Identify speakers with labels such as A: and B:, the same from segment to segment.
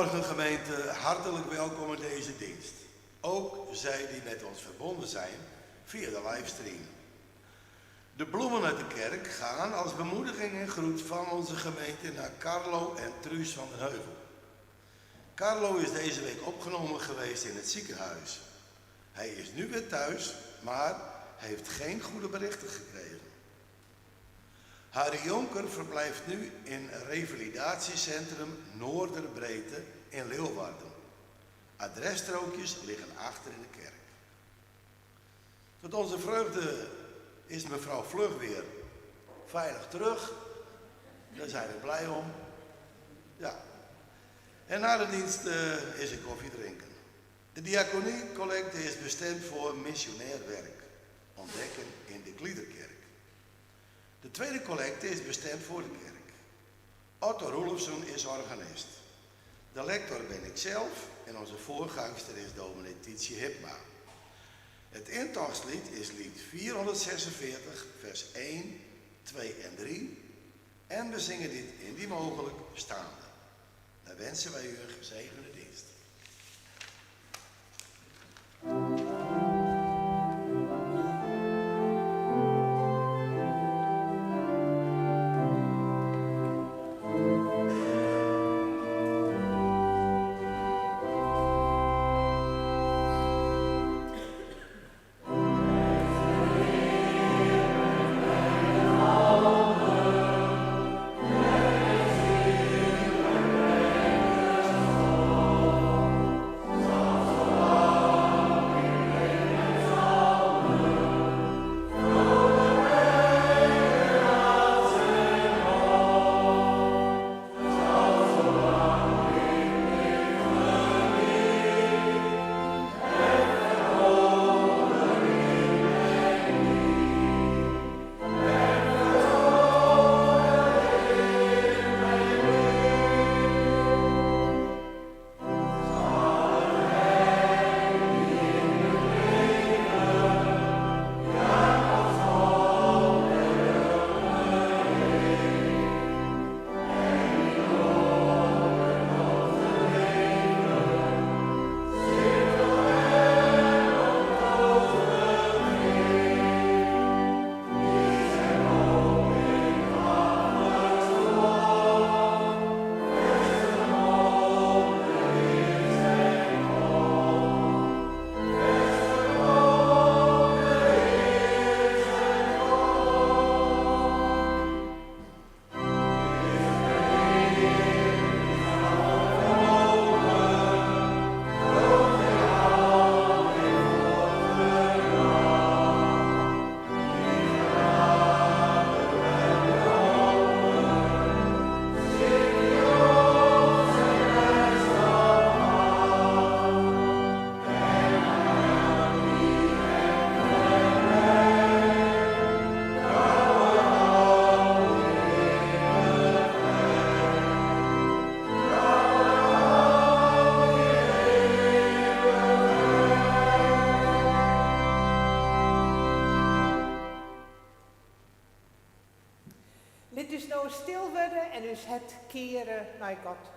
A: Goedemorgen gemeente, hartelijk welkom in deze dienst. Ook zij die met ons verbonden zijn via de livestream. De bloemen uit de kerk gaan als bemoediging en groet van onze gemeente naar Carlo en Truus van den Heuvel. Carlo is deze week opgenomen geweest in het ziekenhuis. Hij is nu weer thuis, maar heeft geen goede berichten gekregen. Harry Jonker verblijft nu in revalidatiecentrum Noorderbreedte in Leeuwarden. Adresstrookjes liggen achter in de kerk. Tot onze vreugde is mevrouw Vlug weer veilig terug. Daar zijn we blij om. Ja. En na de dienst is er koffie drinken. De diaconie-collecte is bestemd voor missionair werk. Ontdekken in de Kliederkerk. De tweede collecte is bestemd voor de kerk. Otto Roelofsen is organist. De lector ben ik zelf en onze voorgangster is dominee Tietje Hipma. Het intochtslied is lied 446, vers 1, 2 en 3. En we zingen dit indien mogelijk staande. Dan wensen wij u een gezegende dienst.
B: Lit ús no stil wurde en ús hert keare nei God.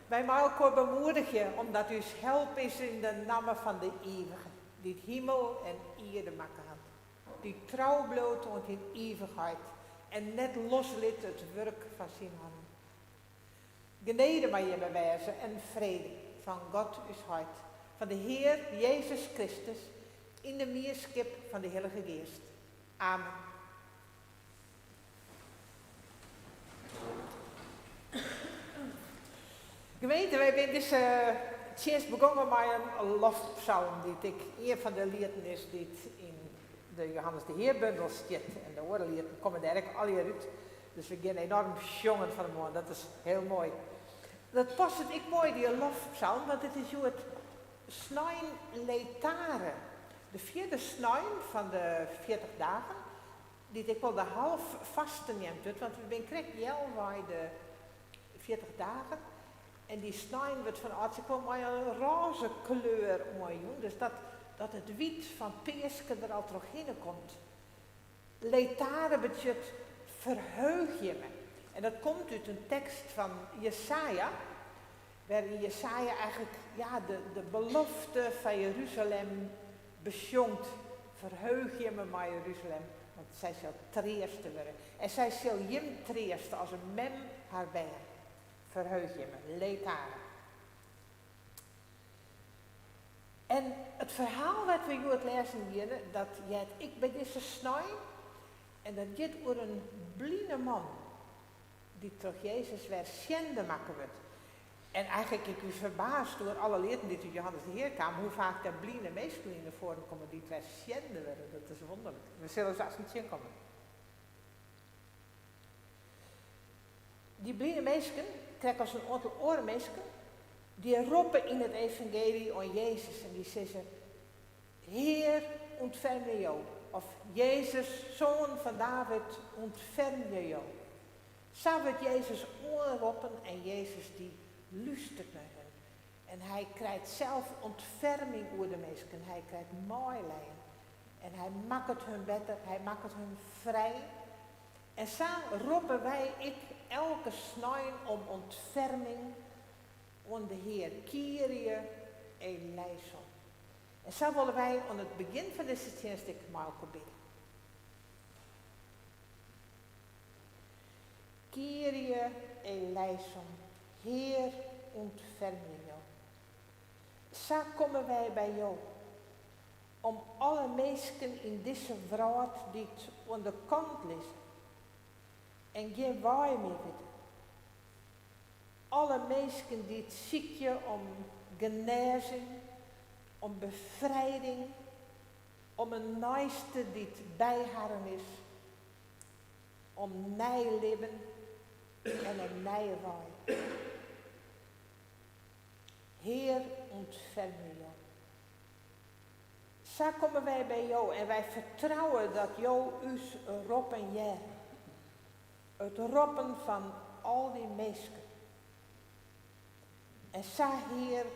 B: Wy mei elkoar bemoedigje, omdat ús help is yn de namme fan de Ivige, dy't himel en ierde makke hat, dy't trou bliuwt oant yn ivichheid en net loslit it wurk fan syn hannen. Genede mei jimme wêze en frede fan God ús Heit, fan de Hear Jezus Kristus, yn de mienskip fan de Hillige Geast. Amen. Gemeente, wy binne dizze tsjinst begongen mei in lofpsalm, dy't ek ien fan de lieten is dy't yn de Johannes de Hear-bundel stiet. En de oare lieten komme dêr ek allegear út. Dus we gean enorm sjongen fan 'e moarn, dat is hiel moai. Dat passet ek moai, dy lofpsalm, want it is hjoed snein Laetare, de fjirde snein fan de 40 dagen, dy't ek wol de halfvasten neamd wurdt, want we binne krekt healwei de 40 dagen. En dy snein wurdt fan âlds ek wol mei in rôze kleur oanjûn, dus dat, dat it wyt fan Peaske der al trochhinne komt. Laetare betsjut ferheugje jimme. En dat komt út in tekst fan Jesaja, wêryn Jesaja eigentlik ja, de, de belofte fan Jeruzalem besjongt. Ferheugje jimme mei Jeruzalem, want sy sil treaste wurde. En sy sil jim treaste as in mem har bern. Ferheugje jimme, laetare. En it ferhaal wat we hjoed lêzen geane, dat heart ek by dizze snein. En dat giet oer in bline man dy't troch Jezus wer sjende makke wurdt. En eigentlik, ik wie ferbaasd oer alle lieten dy't út Johannes de Hear kamen, hoe faak der bline minsken yn 'e foaren komme dy't wer sjende wurde. Dat is wûnderlik. We sille se aansten tsjinkomme. Dy bline minsken, krekt as in oantal oare minsken, dy roppe yn it evangeelje oan Jezus en dy sizze, Hear, ûntfermje Jo. Of Jezus, Soan fan David, ûntfermje Jo. Sa wurdt Jezus oanroppen en Jezus dy lústert nei hun. En hy krijt sels ûntferming oer de minsken, hy krijt meilijen. En hy makket hun better, hy makket hun frij. En sa roppe wy ek elke snein om ûntferming oan de Hear, Kyrie eleison. En sa wolle wy oan it begjin fan dizze tsjinst ek mei elkoar bidde. Kyrie eleison, Hear ûntfermje Jo. Sa komme wy by Jo, om alle minsken yn dizze wrâld dy't oan de kant lizze en gjin wei mear witte. Alle minsken dy't sykje om genêzing, om befrijding, om in neiste dy't by harren is, om nij libben en in nije wei. Hear, ûntfermje Jo. Sa komme wy by Jo en wy fertrouwe dat Jo ús roppen hearre. It roppen fan al dy minsken. En sa, Hear,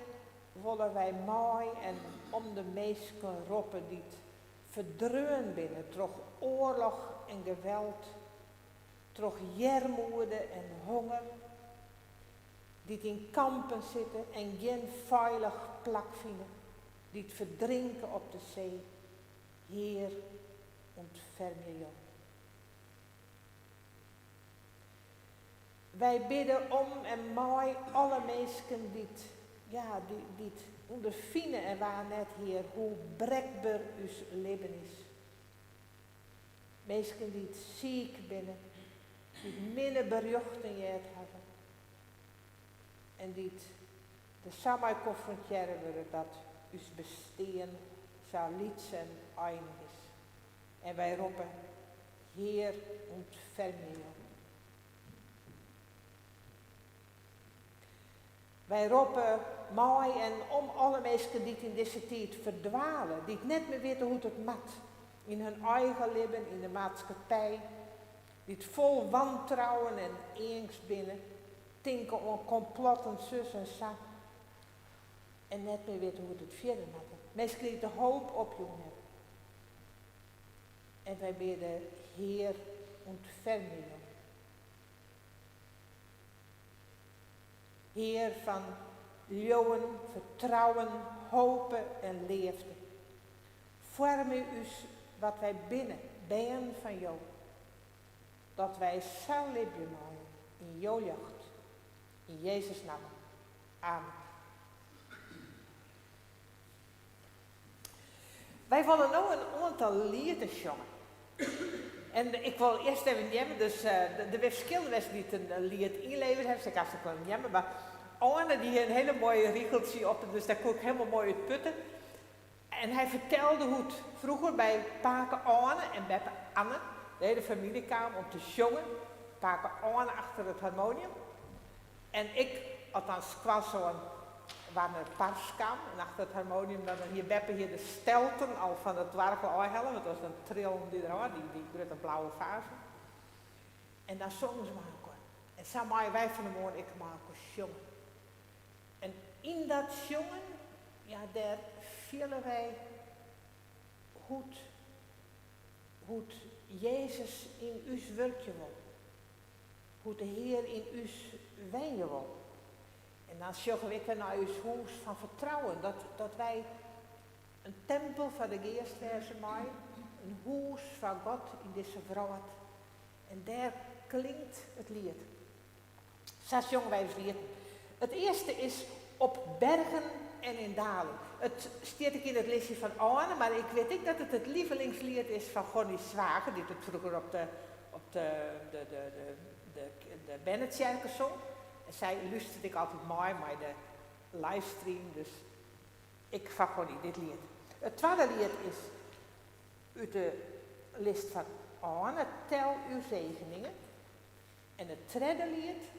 B: wolle wy mei en om de minsken roppe dy't ferdreaun binne troch oarloch en geweld, troch earmoede en honger, dy't yn kampen sitte en gjin feilich plak fine, dy't ferdrinke op de see. Hear, ûntfermje Jo. Wy bidde om en mei alle minsken dy't, ja, dy't ûnderfine en wa net, Hear, hoe brekber ús libben is. Minsken dy't siik binne, dy't minne berjochten heard hawwe en dy't der sa mei konfrontearre wurde dat ús bestean sa lyts en einich is. En wy roppe, Hear, ûntfermje Jo. Wy roppe mei en om alle minsken dy't yn dizze tiid ferdwale, dy't net mear witte hoe't it moat yn hun eigen libben, yn de maatskippij, dy't fol wantrouwen en eangst binne, tinke oan komplotten sus en sa en net mear witte hoe't it fierder moat. Minsken dy't de hoop opjûn hawwe. En wy bidde, Hear, ûntfermje Jo. Hear fan leauwen, fertrouwen, hope en leafde. Foarmje ús wat wy binne, bern fan Jo, dat wy sa libje meie yn jo ljocht. Yn Jezus namme. Amen. Wy wolle no in oantal lieten sjonge. En ik wol earst even neame, dus der binne ferskillende minsken dy't in liet ynlevere hawwe, dus ik haw se ek neame, mar Arne dy hie in hiele moaie rigeltsje op, dus dêr koe ik hielendal moai út putte. En hy fertelde hoe't froeger by pake Arne en beppe Anne de hiele famylje kaam om te sjongen, pake Arne achter it harmonium en ik, althans skoansoan Warner Pars kaam en achter it harmonium, dan hie beppe hie de stelten al fan it oargel ôfhelle, want dat was dan trillen dy derôf, dy, dy grutte blauwe fazen. En dan songen se mei elkoar. En sa meie wy fan 'e moarn ek mei elkoar sjonge. dat sjongen, ja, dêr fiele wy hoe't, hoe't Jezus yn ús wurkje wol. Hoe't de Hear yn ús wenje wol. En dan sjogge we ek wer nei ús hûs fan fertrouwen, dat, dat wy in tempel foar de Geast wêze meie, in hûs foar God yn dizze wrâld. En dêr klinkt it liet. Sa sjonge wy ús lieten. It earste is Op bergen en in dalen. It stiet ek yn it listje fan Arne, mar ik wit ek dat it it lievelingsliet is fan Gonnie Swager, dy't it froeger op de, op de, de, de, de, de, de bernetsjerke song. En sy lústeret ek altyd mei mei de livestream, dus ek foar Gonnie dit liet. It twadde liet is út de list fan Arne, Tel uw zegeningen. En it tredde liet,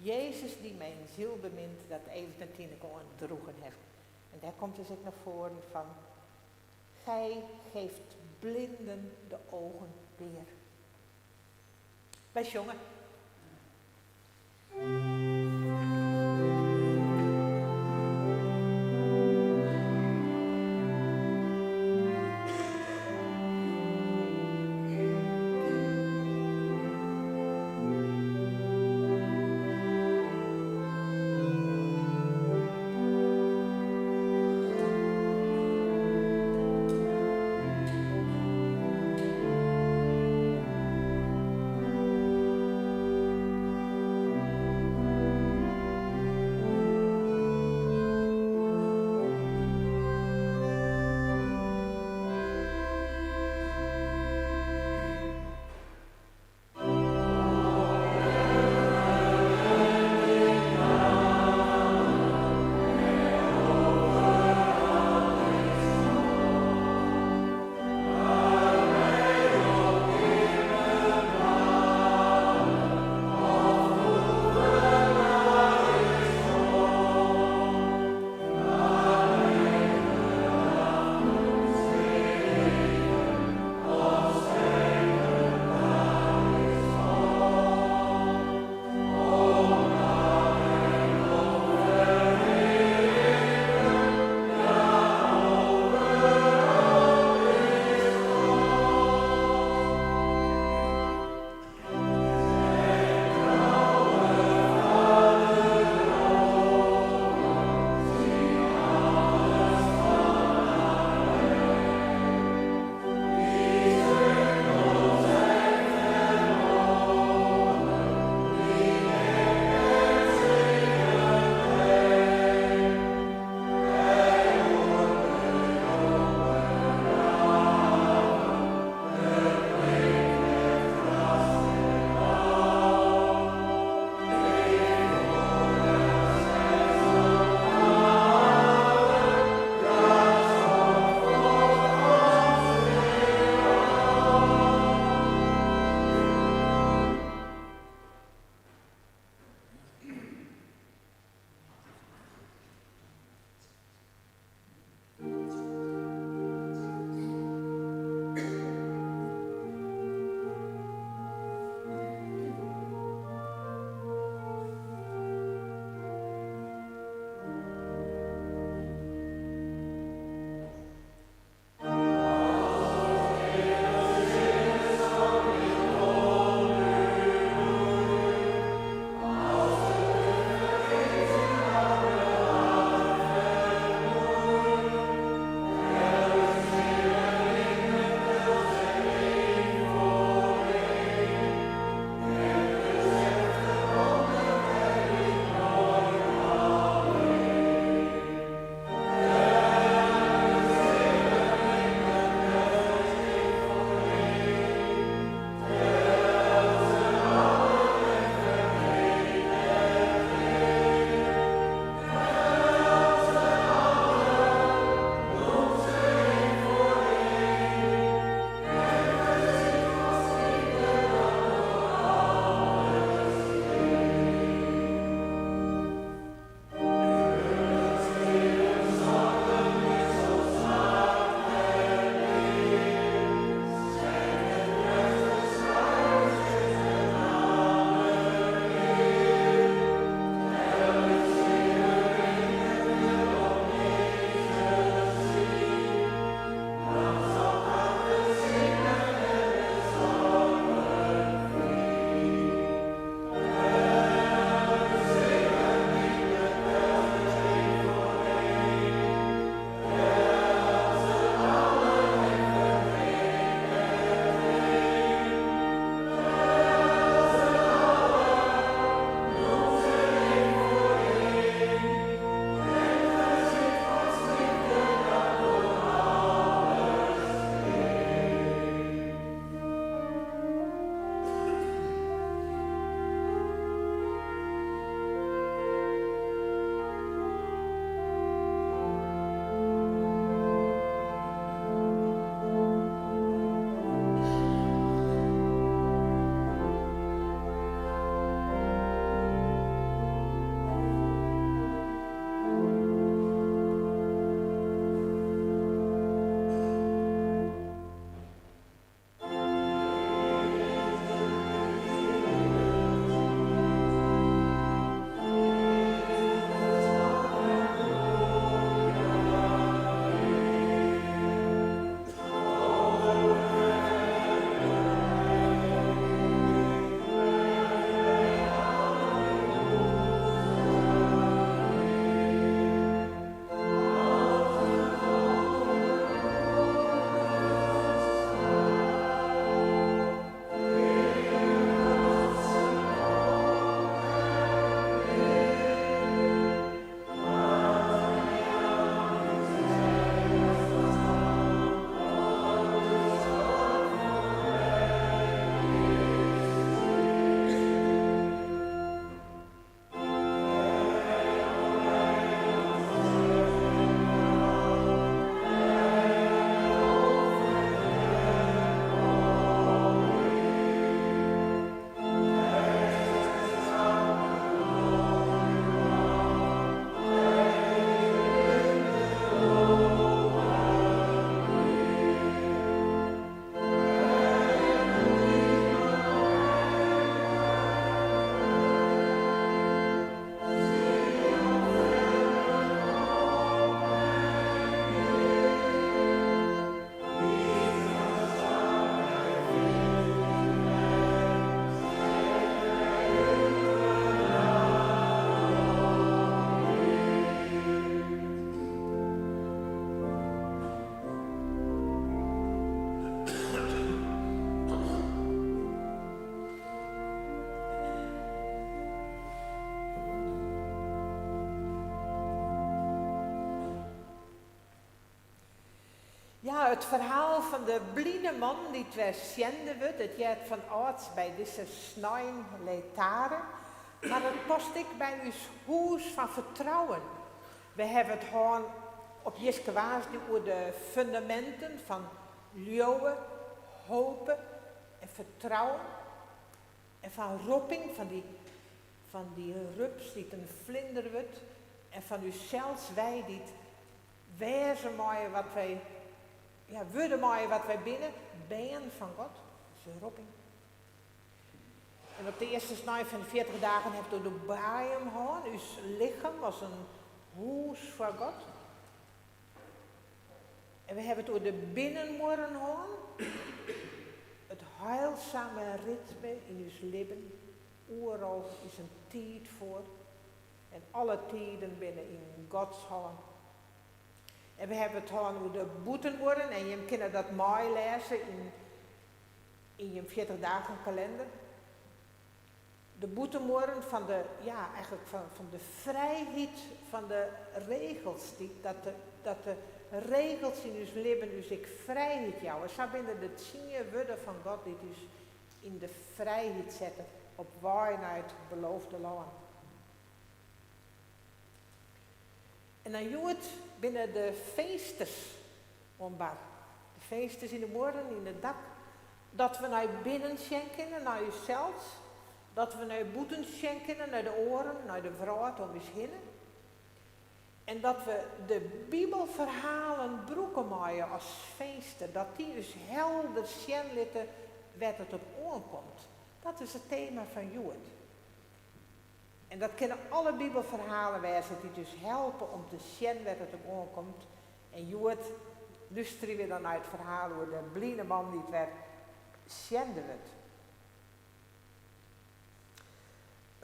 B: Jezus die mijn ziel bemint, dat Evert en Tineke oandroegen hawwe. En dêr komt dus ek nei foaren fan, Gij geeft blinden de ogen weer. Wy sjonge. No, it ferhaal fan de bline man dy't wer sjende wurdt, it heart fan âlds by dizze snein Laetare, mar it past ek by ús hûs fan fertrouwen. We hawwe it hân op Jiskewoansdei oer de fundaminten fan leauwe, hope en fertrouwen en fan ropping, fan dy, fan dy rups dy't in flinder wurdt en fan ússels, wy dy't Wêze meie wat wy, ja, wurde meie wat wy binne, bern fan God. Dat is de ropping. En op de earste snein fan de 40 dagen hawwe we de boaiem hân, ús lichem as in hûs foar God. En we hawwe it oer de binnenmuorren hân, it heilsame ritme yn ús libben. Oeral is in tiid foar. En alle tiden binne yn Gods hân. En we hawwe it hân oer de bûtenmuorren en jim kinne dat meilêze yn yn jim 40 dagen kalinder. De bûtenmuorren fan de, ja, eigentlik fan, fan de frijheid fan de regels. Dy, dat, de, dat de regels yn ús libben ús ek frijheid jouwe. Sa binne de tsien wurden fan God dy't ús yn de frijheid sette op wei nei it beloofde lân. En dan hjoed binne de finsters oan bar. De finsters yn de muorren, yn it dak. Dat we nei binnen sjen kinne, nei ússels. Dat we nei bûten sjen kinne, nei de oaren, nei de wrâld om ús hinne. En dat we de Bibelferhalen brûke meie as finster, dat dy ús helder sjen litte wêr't it op oankomt. Dat is it tema fan hjoed. En dat kinne alle Bibelferhalen wêze dy't ús helpe om te sjen wêr't it op oankomt. En hjoed lústerje we dan nei it ferhaal oer de bline man dy't wer sjende wurdt.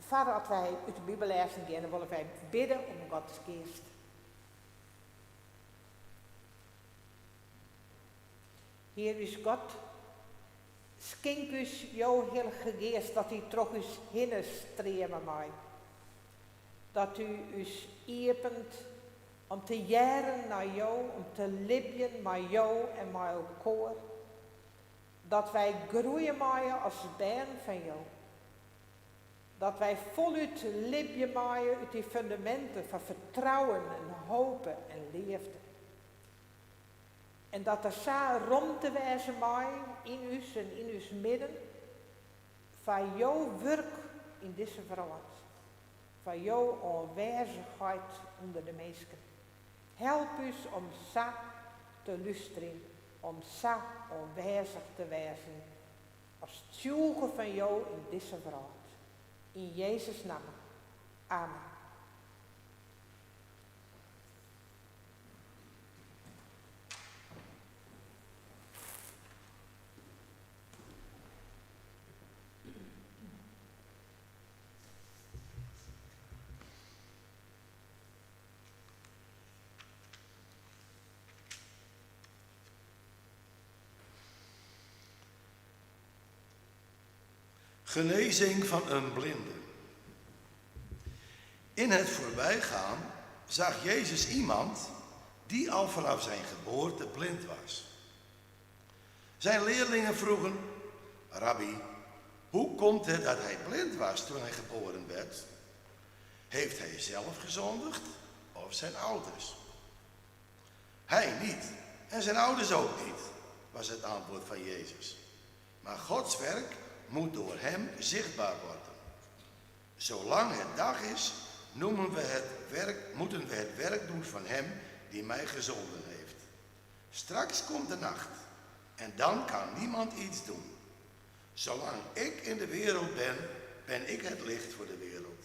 B: Foardat wy út de Bibel lêzen geane, wolle wy bidde om Gods Geast. Hear ús God, skink ús jo Hillige Geast dat dy troch ús hinne streame mei. Dat U ús iepent om te hearren nei Jo, om te libjen mei Jo en mei elkoar. Dat wy groeie meie as bern fan Jo. Dat wy folút libje meie út dy fundaminten fan fertrouwen en hope en leafde. En dat der sa romte wêze mei yn ús en yn ús midden foar jo wurk yn dizze wrâld, foar jo oanwêzichheid ûnder de minsken. Help ús om sa te lústerjen, om sa oanwêzich te wêzen as tsjûge fan Jo yn dizze wrâld. Yn Jezus' namme. Amen.
A: Genezing van een blinde. In het voorbijgaan zag Jezus iemand die al vanaf zijn geboorte blind was. Zijn leerlingen vroegen: Rabbi, hoe komt het dat hij blind was toen hij geboren werd? Heeft hij zelf gezondigd of zijn ouders? Hij niet en zijn ouders ook niet, was het antwoord van Jezus. Maar Gods werk moet door hem zichtbaar worden. Zolang het dag is, noemen we het werk, moeten we het werk doen van hem die mij gezonden heeft. Straks komt de nacht en dan kan niemand iets doen. Zolang ik in de wereld ben, ben ik het licht voor de wereld.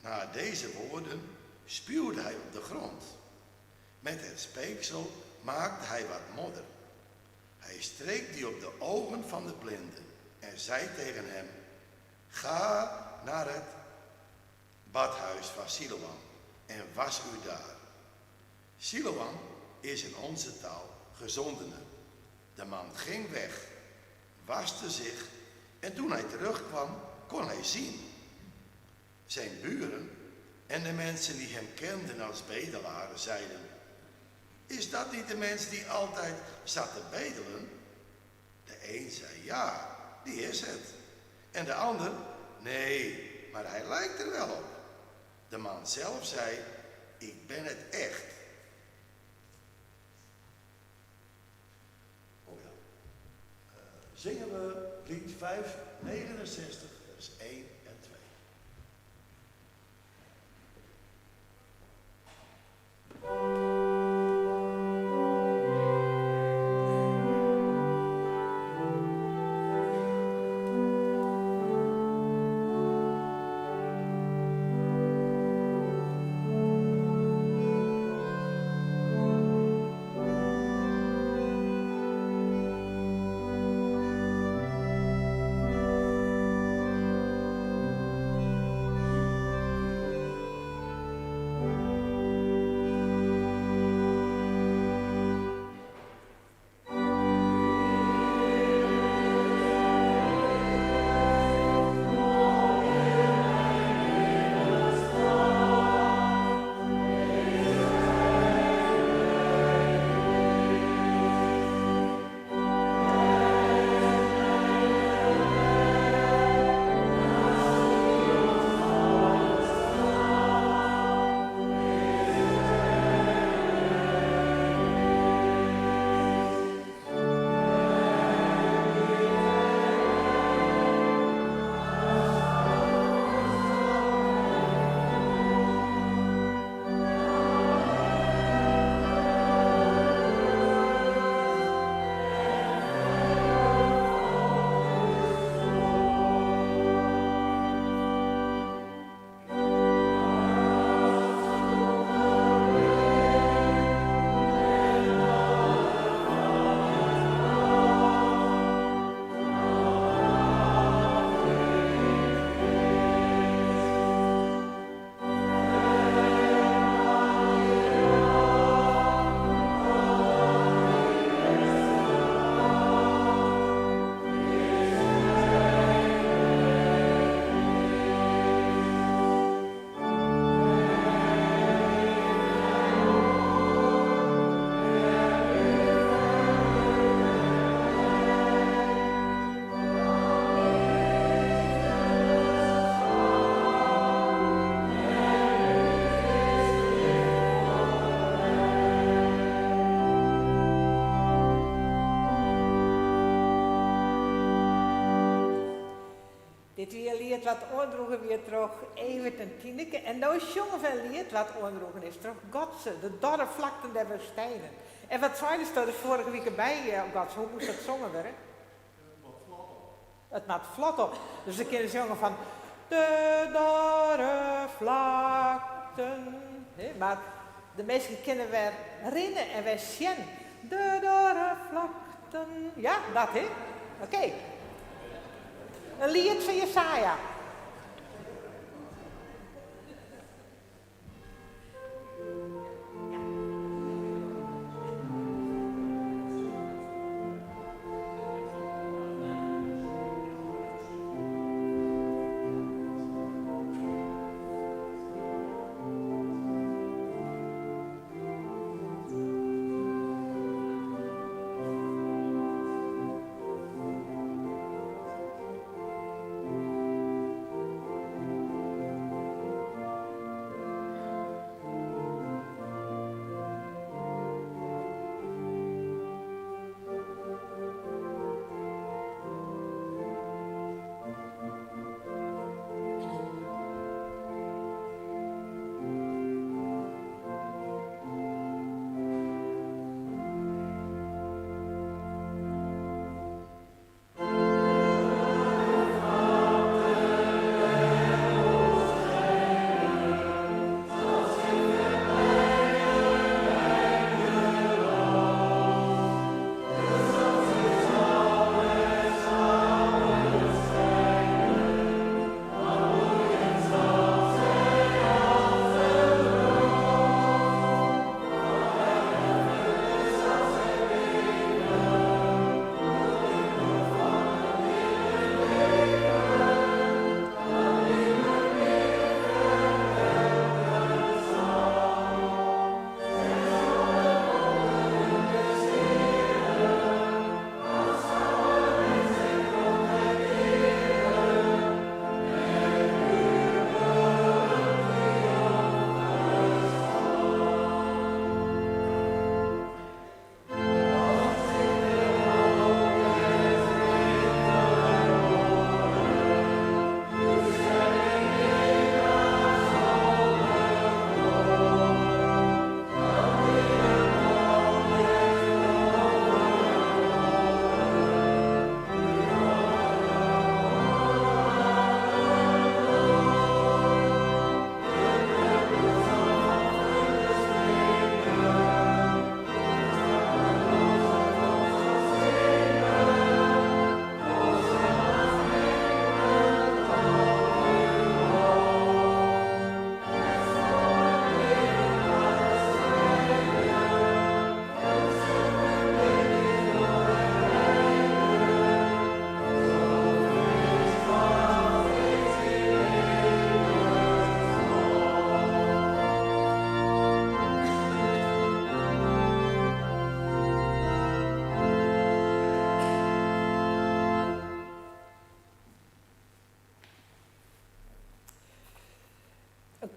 A: Na deze woorden spuwde hij op de grond. Met het speeksel maakte hij wat modder. Hij streek die op de ogen van de blinde en zei tegen hem: Ga naar het badhuis van Siloam en was u daar. Siloam is in onze taal gezondene. De man ging weg, waste zich en toen hij terugkwam, kon hij zien. Zijn buren en de mensen die hem kenden als bedelaar zeiden: Is dat niet de mens die altijd zat te bedelen? De een zei, ja, die is het. En de ander, nee, maar hij lijkt er wel op. De man zelf zei, ik ben het echt. Oh ja. Zingen we lied 569, vers 1 en 2.
B: Dit wie in liet wat oandroegen wie troch Evert en Tineke. En no sjonge we in liet wat oandroegen is troch Gotze, de dorre vlakten der woestijnen. En wat seidest der foarige wike by, Gotze? Hoe moast dat songen wurde?
C: It moat flot op.
B: It moat flot op. Dus dan kinne sjonge fan de dorre vlakten. Hè, mar de minsken kinne wer rinne en wer sjen. De dorre vlakten. Ja, dat hè? Oké. In liet fan Jesaja.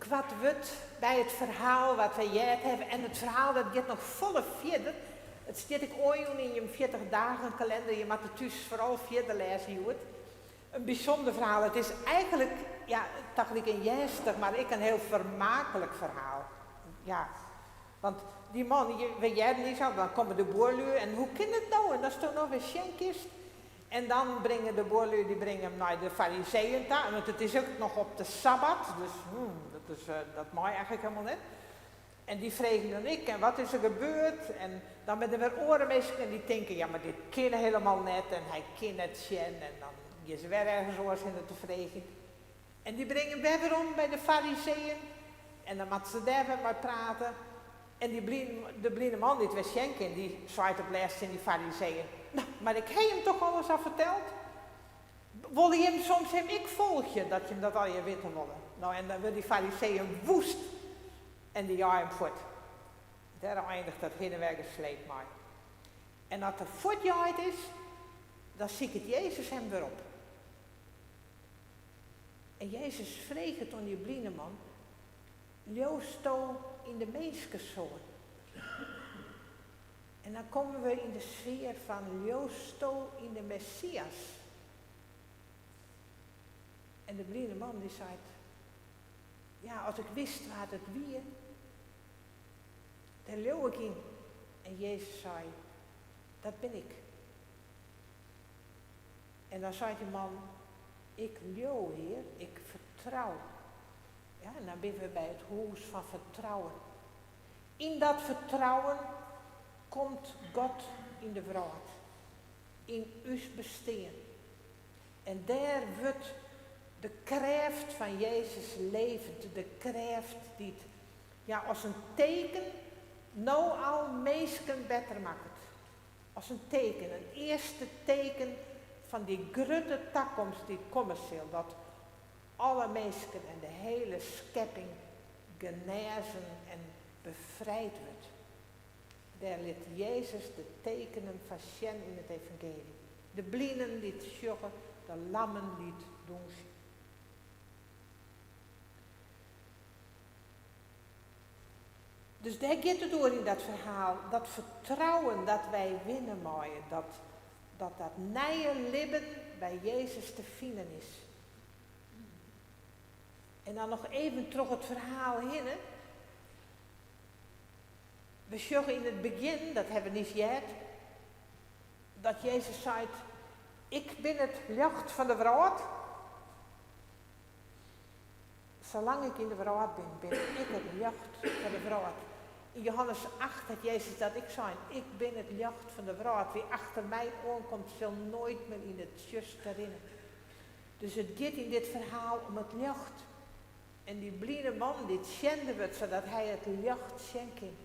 B: koart wurd by it ferhaal wat wy heard hawwe. En it ferhaal dat giet noch folle fierder. It stiet ek oanjûn yn jim 40 dagen kalender. Je moatte thús foaral fierder lêze hjoed. In bysûnder ferhaal. It is eigentlik, ja, tagelyk in earnstich, mar ek in hiel fermaaklik ferhaal. Ja, want dy man, we hearden niis al, dan komme de buorlju en hoe kin it no? En datsto no wer sjen kinst. En dan bringe de buorlju, dy bringe him nei de fariseeën ta, want it is ek noch op de sabbat, dus dat is, dat mei eigentlik helemaal net. En dy freegje dan ek, en wat is der gebeurd? En dan binne der wer oare minsken en dy tinke, ja mar dit kin helemaal net en hy kin net sjen en dan gean se wer ergens oars hinne te freegjen. En dy bringe him wer werom by de fariseeën en dan moatte se dêr wer mei prate. En dy de bline man dy't wer sjen kin, dy seit op lêst tsjin dy fariseeën, No, mar ik ha jim toch alles al ferteld? Wolle jim soms him ek folgje, dat jim dat allegear witte wolle? No, en dan wurde dy fariseeën woest en dy jeie him fuort. Dêr einiget dat hinne en wer gesleep mei. En as er fuortjeid is, dan siket Jezus him wer op. En Jezus freget oan dy bline man, Leausto yn de Minskesoan? En dan komme we yn de sfear fan leausto yn de Messias? En de bline man dy seit, Ja, as ik wist wa't it wie, dêr leau ik yn. En Jezus sei, Dat bin ik. En dan seit dy man, Ik leau, Hear, ik fertrou. Ja, en dan binne we by it hûs fan fertrouwen. Yn dat fertrouwen komt God yn de wrâld, yn ús bestean. En dêr wurdt de krêft fan Jezus levend, de krêft dy't ja, as in teken no al minsken better makket. As in teken, in earste teken fan dy grutte takomst dy't komme sil, dat alle minsken en de hiele skepping genêzen en befrijd wurdt. Dêr lit Jezus de tekenen fan sjen yn it evangeelje. De blinen dy't sjogge, de lammen dy't dûnsje. Dus dêr giet it oer yn dat ferhaal, dat fertrouwen dat wy winne meie, dat dat dat nije libben by Jezus te finen is. En dan noch even troch it ferhaal hinne. We sjogge yn it begjin, dat hawwe we niis heard, dat Jezus seit, Ik bin it ljocht fan de wrâld. Salang ik yn de wrâld bin, bin ik it ljocht fan de wrâld. Yn Johannes 8 hat Jezus dat ek sein, Ik bin it ljocht fan de wrâld, wie achter my oankomt sil noait mear yn it tsjuster rinne. Dus it giet yn dit ferhaal om it ljocht. En dy bline man dy't sjende wurdt sadat hy it ljocht sjen kin.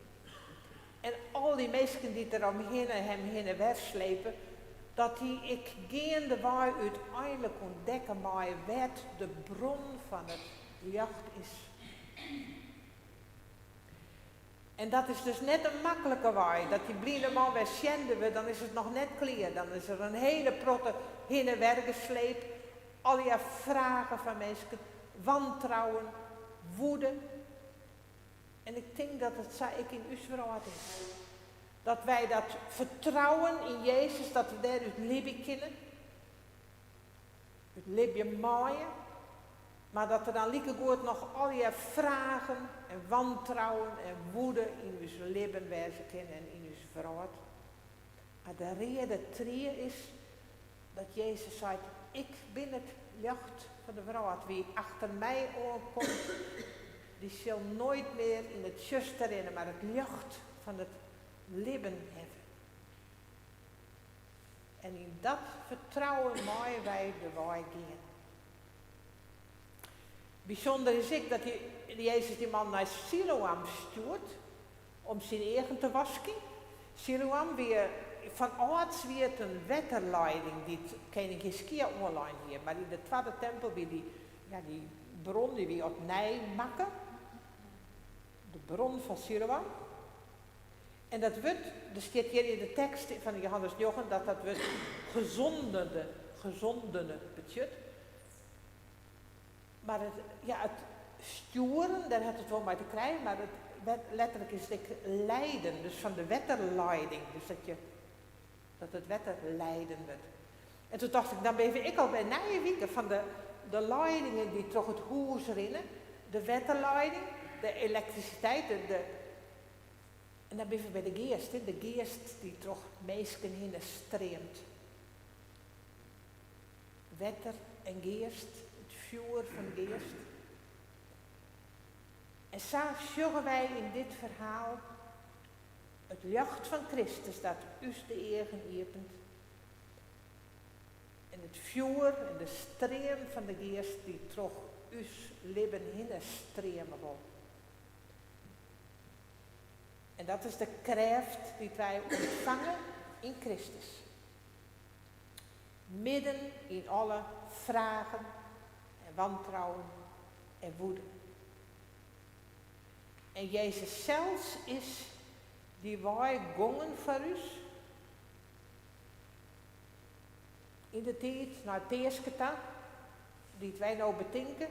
B: En al dy minsken dy't der omhinne him hinne wer slepe, dat dy ek geandewei úteinlik ûntdekke meie wêr't de bron fan it ljocht is. En dat is dus net in maklike wei. Dat dy bline man wer sjende wurdt, dan is it noch net klear. Dan is der in hiele protte hinne wer gesleep, allegear fragen fan minsken, wantrouwen, woede. En ik tink dat it sa ek yn ús wrâld is. Dat wy dat fertrouwen yn Jezus, dat we dêrút libje kinne, út libje meie, mar dat der dan likegoed noch allegear fragen en wantrouwen en woede yn ús libben wêze kinne en yn ús wrâld. Mar de reade trie is dat Jezus seit, Ik bin it ljocht fan de wrâld, wie achter my oankomt, dy sil noait mear yn it tsjuster rinne, mar it ljocht fan it libben hawwe. En yn dat fertrouwen meie wy de wei gean. Bysûnder is ek dat Jezus dy man nei Siloam stjoert om syn eagen te waskjen. Siloam wie fan âlds wie it in wetterleiding dy't kening Hizkia oanlein hie, mar yn de twadde tempel wie dy, ja, dy bron dy wie opnij makke, de bron fan Siloam. En dat wurd, der stiet hjir yn de tekst fan Johannes njoggen dat dat wurd gezondene, gezondene betsjut. Mar it, ja, it Stjoeren, dêr hat it wol mei te krijen, mar it, letterlik is it ek leiden, dus fan de wetterleiding, dus dat, je, dat it wetter leiden wurdt. En toen tocht ik, dan binne we ek al by nije wike fan de leidingen dy't troch it hûs rinne, de wetterleiding, de elektrisiteit, de, en dan binne we by de geast, hè, de geast dy't troch minsken hinne streamt. Wetter en geast, it fjoer fan de geast. En sa sjogge wy yn dit ferhaal it ljocht fan Kristus dat ús de eagen iepenet. En it fjoer en de stream fan de geast dy't troch ús libben hinne streame wol. En dat is de krêft dy't wy ûntfange yn Kristus. Midden yn alle fragen en wantrouwen en woede. En Jezus sels is dy wei gongen foar ús. Yn de tiid nei Peaske ta, dy't wy no betinke,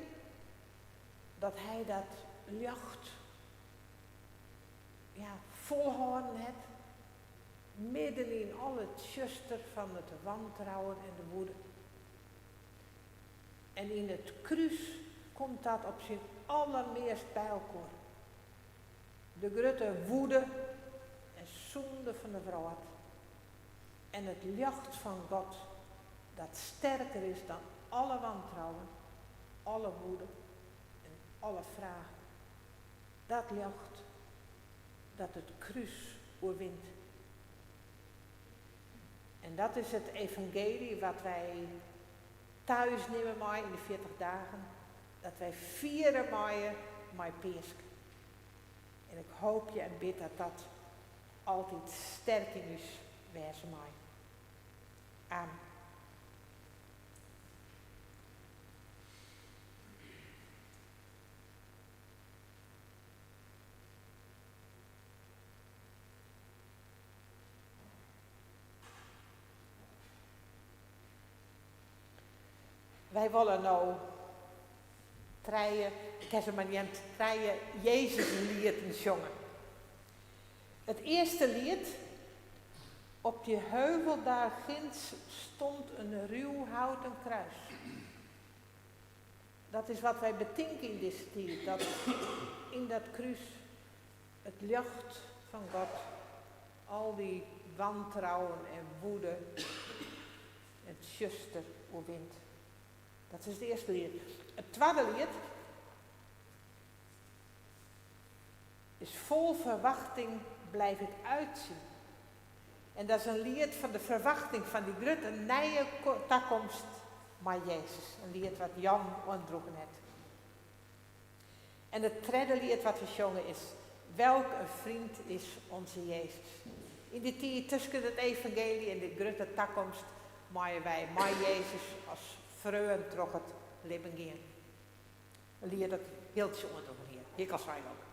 B: dat hy dat ljocht ja, folhâlden hat, midden yn al it tsjuster fan it wantrouwen en de woede. En yn it krús komt dat op syn allermeast by elkoar. De grutte woede en sûnde fan de wrâld en it ljocht fan God dat sterker is dan alle wantrouwen, alle woede en alle fragen. Dat ljocht dat it krús oerwint. En dat is it evangeelje wat wy ta ús nimme meie yn de 40 dagen. Dat wy fiere meie mei Peaske. En ik hoopje en bid dat dat altyd sterk yn ús wêze mei. Amen. Wy wolle no trije, ik ha se mar neamd, trije Jezuslieten sjonge. It earste liet, Op die heuvel daar ginds stond een ruw houten kruis. Dat is wat wy betinke yn dizze tiid, dat yn dat krús it ljocht fan God al dy wantrouwen en woede en tsjuster oerwint. Dat is it earste liet. It twadde liet is Vol verwachting blijf ik uitzien. En dat is in liet fan de ferwachting fan dy grutte nije takomst mei Jezus. In liet wat Jan oandroegen hat. En it tredde liet wat we sjonge is Welk een vriend is onze Jezus. Yn dy tiid tusken it evangeelje en de grutte takomst meie wy mei Jezus as freon troch it libben gean. In liet dat Hiltsje oandroegen hie. Hie ik al sein ook.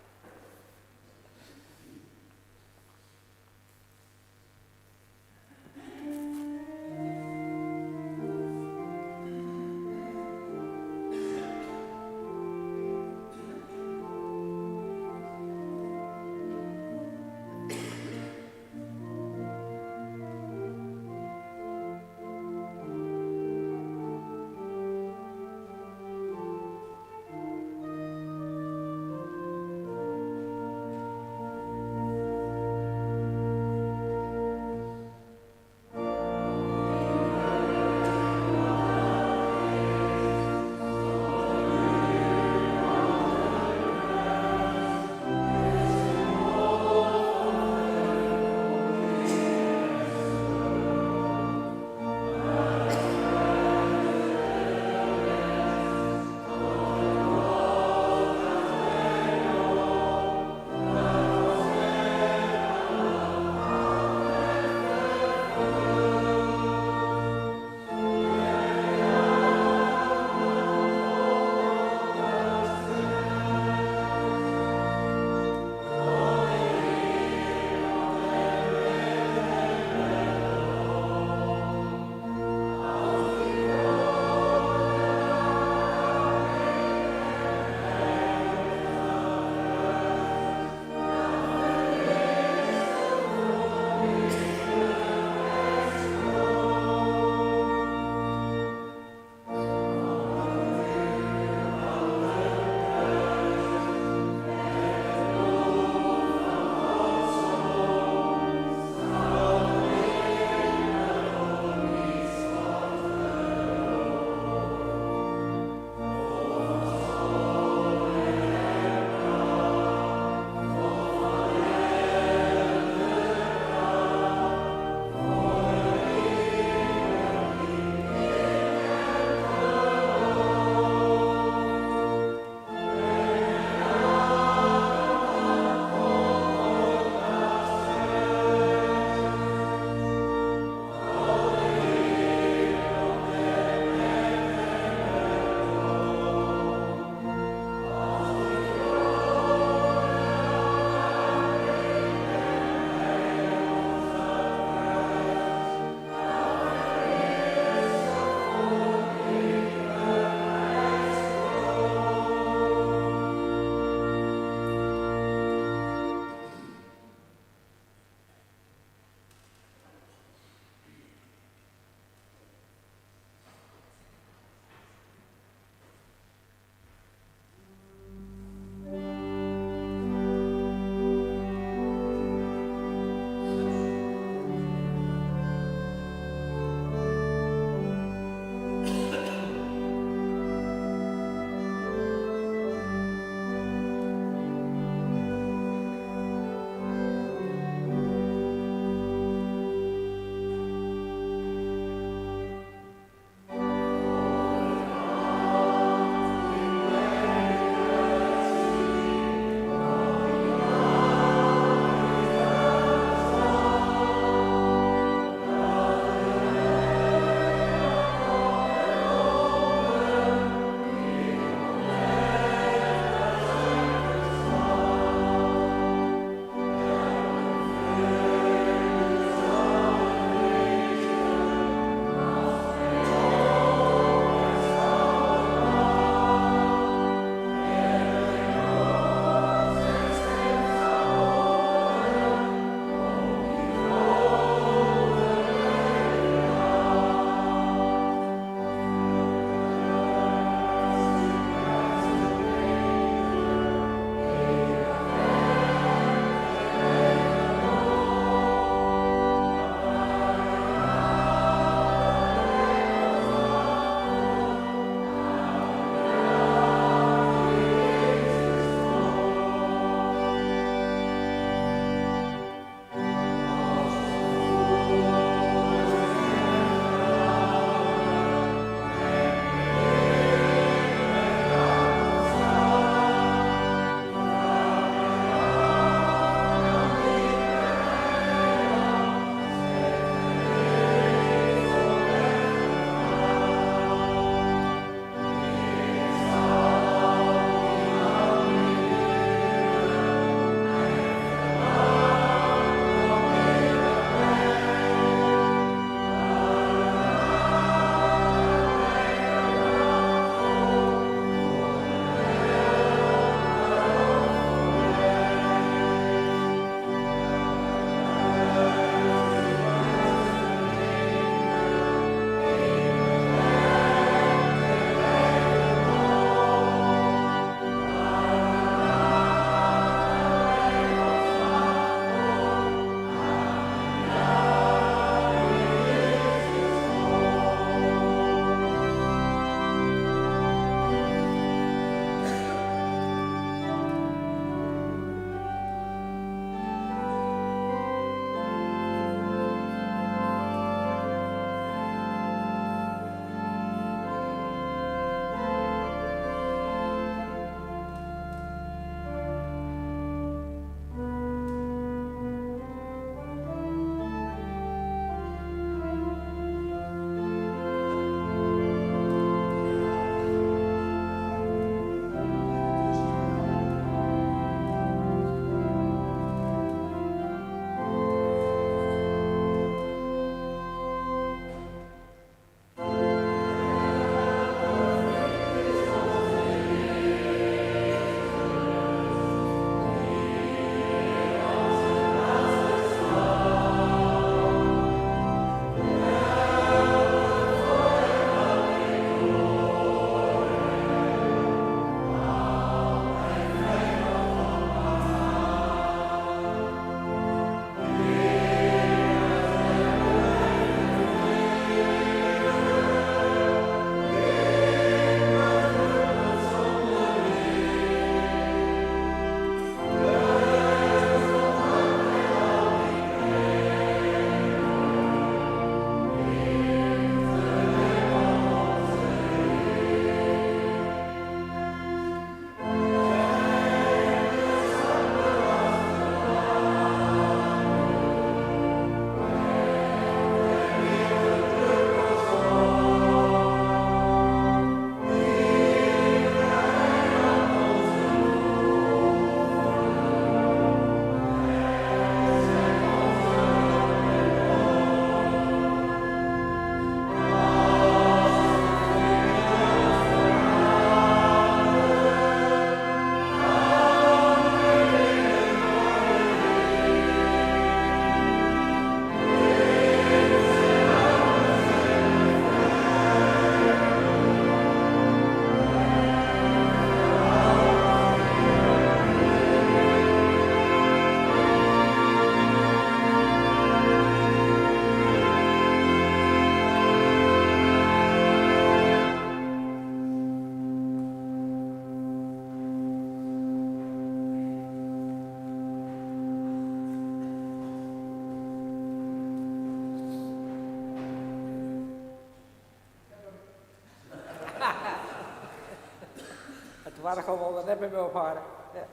B: Oargel wol der net mear mei ophâlde. Ja.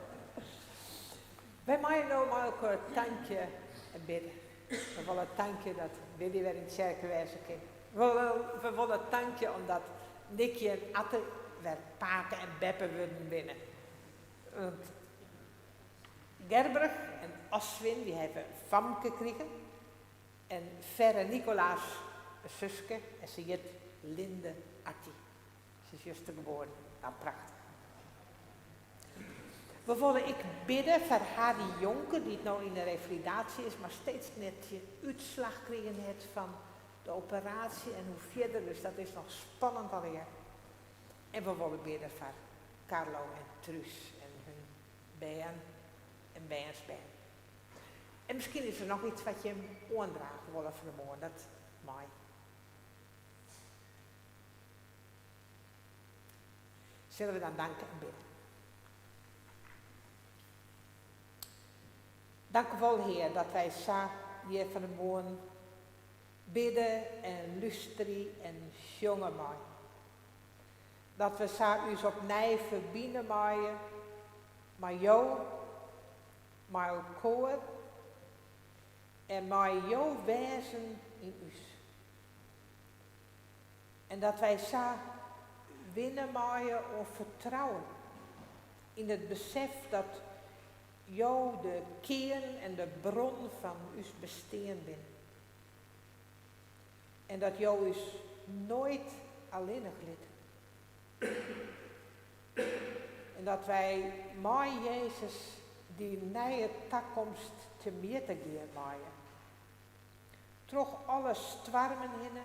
B: Wy meie no mei elkoar tankje en bidde. We wolle tankje dat Willy wer yn tsjerke wêze kin. We wolle tankje omdat Nicky en Atte wer pake en beppe wurden binne. Want Gerbrich en Oswin dy hawwe in famke krigen en Ferre Nicolaas in suske en se hjit Linde Attie. Se is juster geboren. Nou, prachtich. We wolle ek bidde foar Harry Jonker, dy't no yn de refalidaasje is, mar steeds net de útslach krigen hat fan de operaasje en hoe fierder, dus dat is noch spannend allegear. En we wolle bidde foar Carlo en Truus en hun bern en bernsbern. En miskien is der noch iets wat jim oandrage wolle fan 'e moarn, dat mei. Sille we dan danke en bidde. Dank u wol, Hear, dat wy sa hjir fan 'e moarn bidde en lústerje en sjonge meie. Dat we sa ús opnij ferbine meie mei Jo, mei elkoar en mei Jo wêzen yn ús. En dat wy sa winne meie oan fertrouwen yn it besef dat Jo de kearn en de bron fan ús bestean binne. En dat Jo ús noait allinnich litte. En dat wy mei Jezus dy nije takomst temjitte gean meie. Troch alle stoarmen hinne,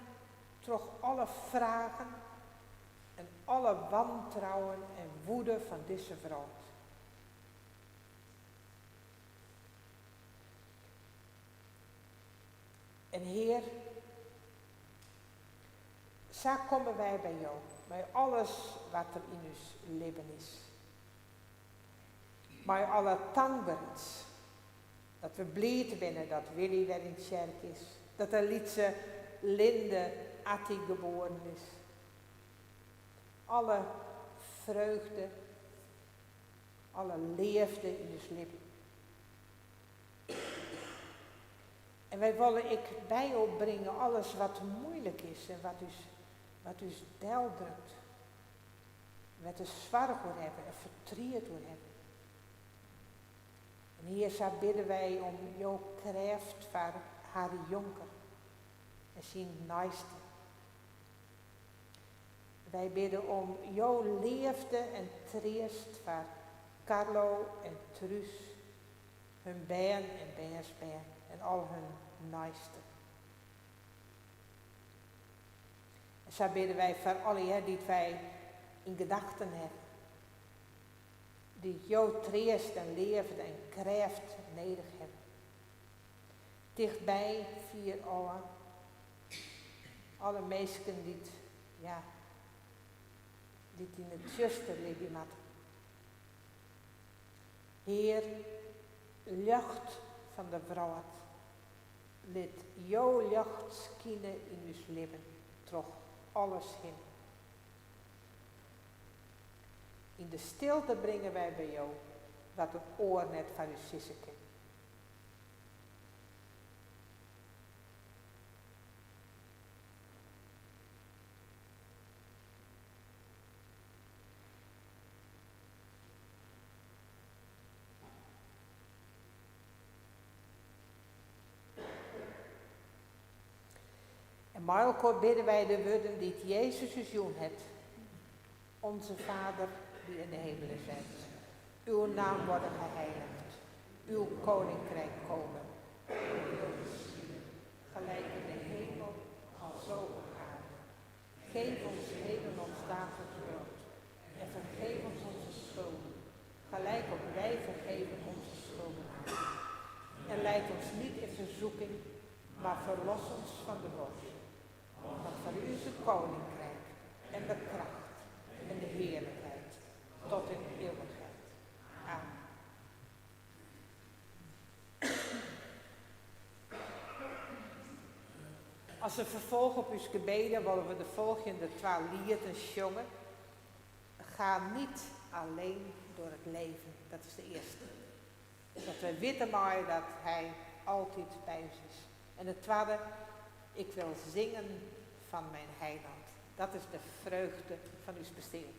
B: troch alle fragen en alle wantrouwen en woede fan dizze wrâld. En Hear, sa komme wy by Jo, mei alles wat der yn ús libben is. Mei alle tankberens. Dat we bliid binne dat Willy wer yn tsjerke is, dat de lytse Linde Attie geboren is. Alle freugde, alle leafde yn ús libben. En wy wolle ek by Jo bringe alles wat muoilik is en wat ús, wat ús deldrukt. Wêr't we soarch oer hawwe en fertriet oer hawwe. En Hear, sa bidde wy om Jo krêft foar Harry Jonker en syn neisten. Wy bidde om Jo leafde en treast foar Carlo en Truus, hun bern en bernsbern en al hun neisten. En sa bidde wy foar allegear dy't wy yn gedachten hawwe. Dy't Jo treast en leafde en krêft nedich hawwe. Tichtby, fier ôf. Alle minsken dy't, ja, dy't yn it tsjuster libje moatte. Hear, ljocht fan de wrâld, lit Jo ljocht skine yn ús libben troch alles hinne. Yn de stilte bringe wy by Jo wat in oar net foar ús sizze kin. En mei elkoar bidde wy de wurden dy't Jezus ús jûn hat. Onze Vader die in de hemelen zijt. Uw naam worde geheiligd. Uw koninkrijk kome. Uw wil geschiede, gelijk in de hemel, alzo op aarde. Geef ons heden ons dagelijks brood. En vergeef ons onze schulden, gelijk ook wij vergeven onze schuldenaren. En leid ons niet in verzoeking, maar verlos ons van de boze. Want van u is het koninkrijk en de kracht en de heerlijkheid tot in eeuwigheid. Amen. As in ferfolch op ús gebeden wolle we de folgjende twa lieten sjonge. Ga niet Alleen door het leven. Dat is de earste. Dat wy witte meie dat Hy altyd by ús is. En de twadde, ik wil zingen van mijn heiland. Dat is de freugde fan ús bestean.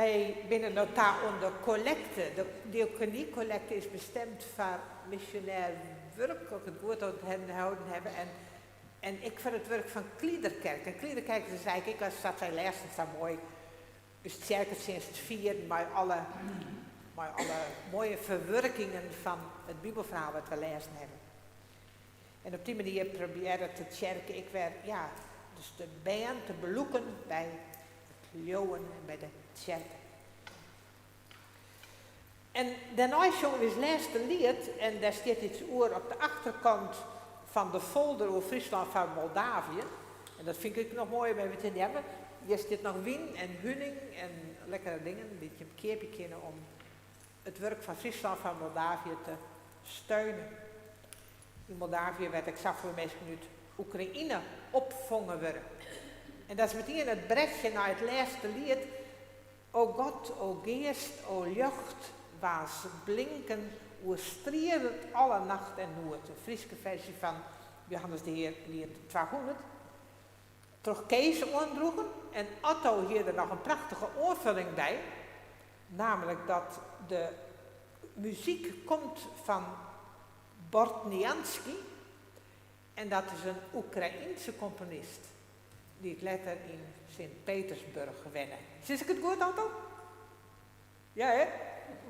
B: Wy binne no ta oan de kollekte. De diakoniekollekte is bestimd foar misjonêr wurk, as ik it goed ûntholden haw, en ek foar it wurk fan Kliederkerk. En Kliederkerk is eigentlik ek as dat wy lêsten sa moai ús tsjerketsjinst fierden mei alle, mei alle moaie ferwurkingen fan it Bibelferhaal wat we lêzen hawwe. En op dy manier probearret de tsjerke ek wer, ja, dus de bern te belûken by it leauwen en by de tsjerke. En dêrnei sjonge we ús lêste liet en dêr stiet iets oer op de achterkant fan de folder oer Fryslân foar Moldavië. En dat fyn ik ek noch moai om even te neamen. Hjir stiet noch wyn en huning en lekkere dingen dy't je keapje kinne om it wurk fan Fryslân foar Moldavië te steunen. Yn Moldavië wêr't ek safolle minsken út Oekraïne opfongen wurde. En dat is metien it brechje nei it lêste liet, O God, o Geast, o ljocht, waans blinken oerstrielet alle nacht en noed, in Fryske ferzje fan Johannes de Hear liet 200, troch Kees oandroegen. En Otto hie der noch in prachtige oanfulling by, namelijk dat de muzyk komt fan Bortniansky en dat is in Oekraïense komponist dy't letter yn Sint-Petersburg wenne. Sis ik it goed, Otto? Ja, hè?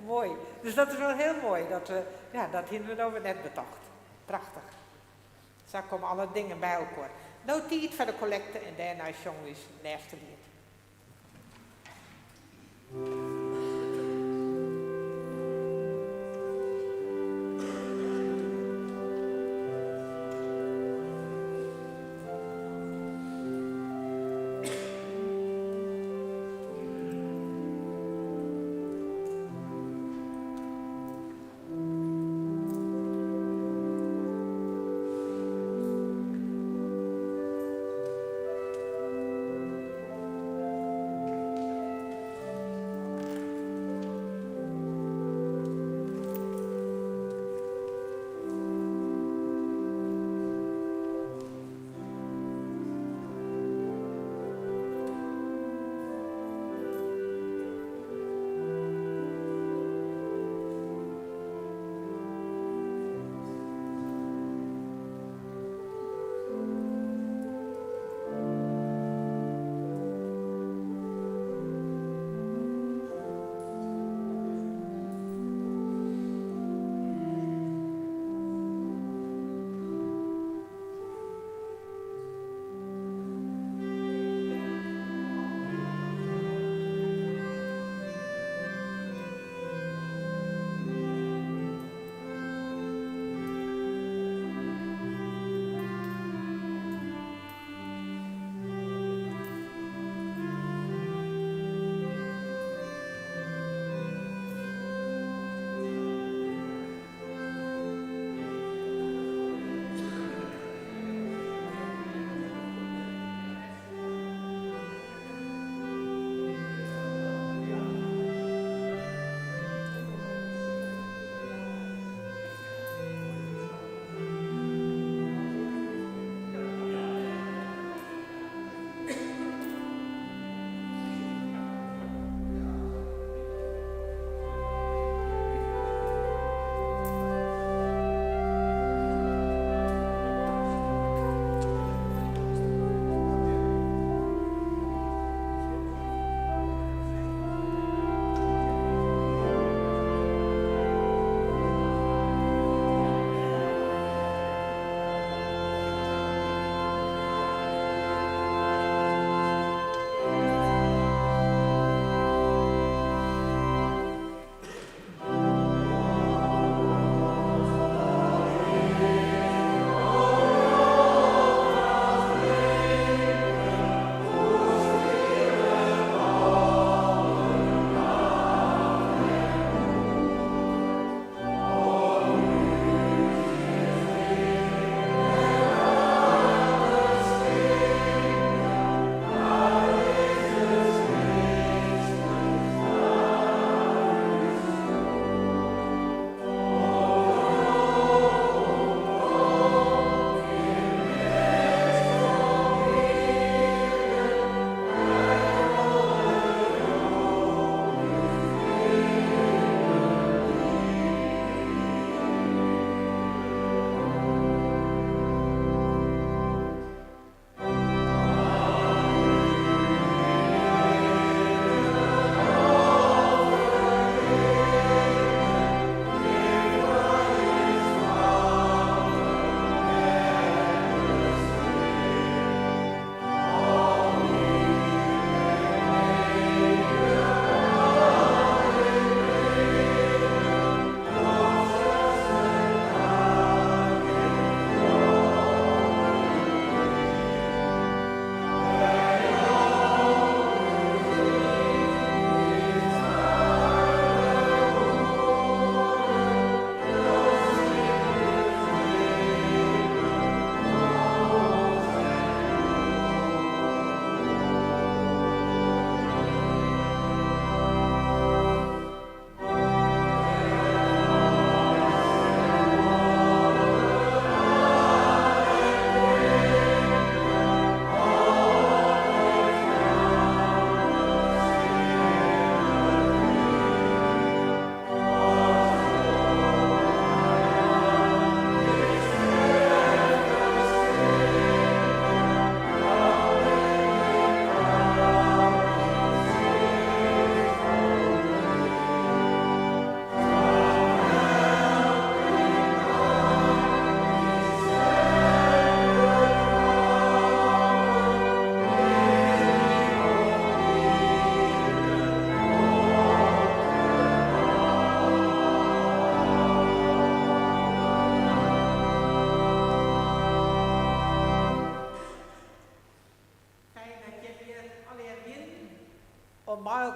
B: Moai. Dus dat is wol hiel moai. Dat, we, ja, dat hiene we no wer net betocht. Prachtich. Sa komme alle dingen by elkoar. No tiid foar de kollekte en dêrnei sjonge we ús lêste liet.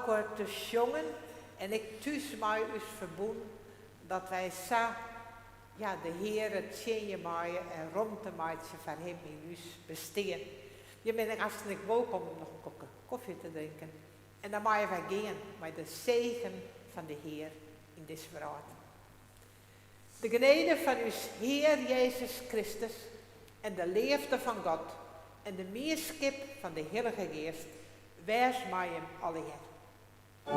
B: elkoar te sjongen en ek thús mei ús ferbûn dat wy sa ja, de Heare tsjinje meie en romte meitsje foar Him yn ús bestean. Je binne hartstikke wolkom om noch in kopke kofje te drinken. En dan meie wy gean mei de segen fan de Hear yn dizze wrâld. De genede fan ús Hear Jezus Kristus en de leafde fan God en de mienskip fan de Hillige Geast wês mei jim allegear. Ik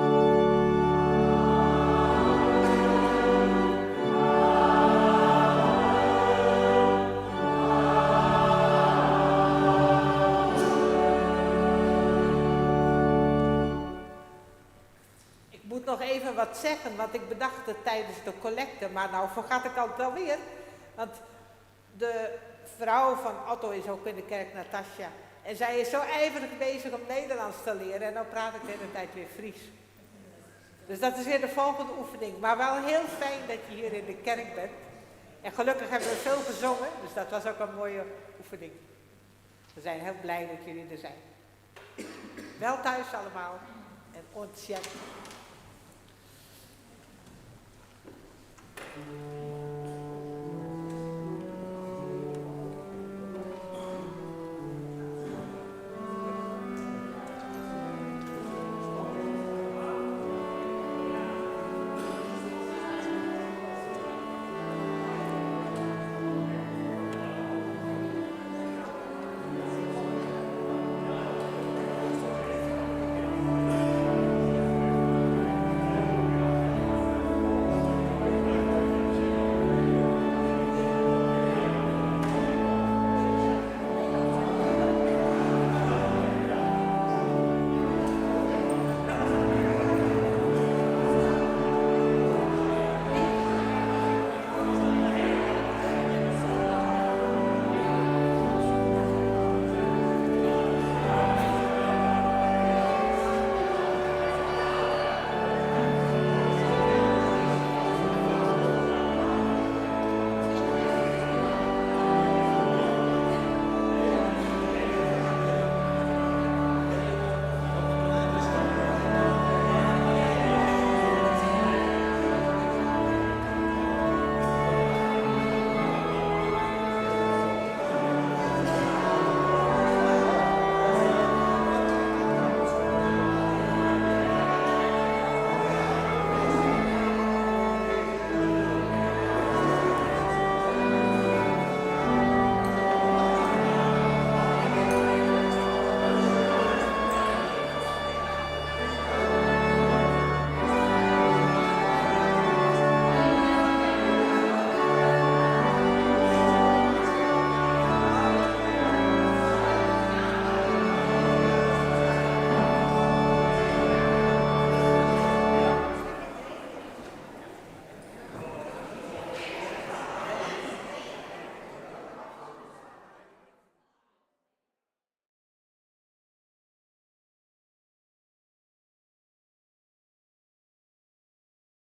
B: moet nog even wat zeggen, want ik bedacht het tijdens de collecte, maar nou vergat ik het alweer. Want de vrouw van Otto is ook in de kerk, Natasja. En zij is zo ijverig bezig om Nederlands te leren en dan praat ik de hele tijd weer Fries. Dus dat is weer de volgende oefening. Maar wel heel fijn dat je hier in de kerk bent. En gelukkig hebben we veel gezongen, dus dat was ook een mooie oefening. We zijn heel blij dat jullie er zijn. Wel thuis allemaal en ontzettend.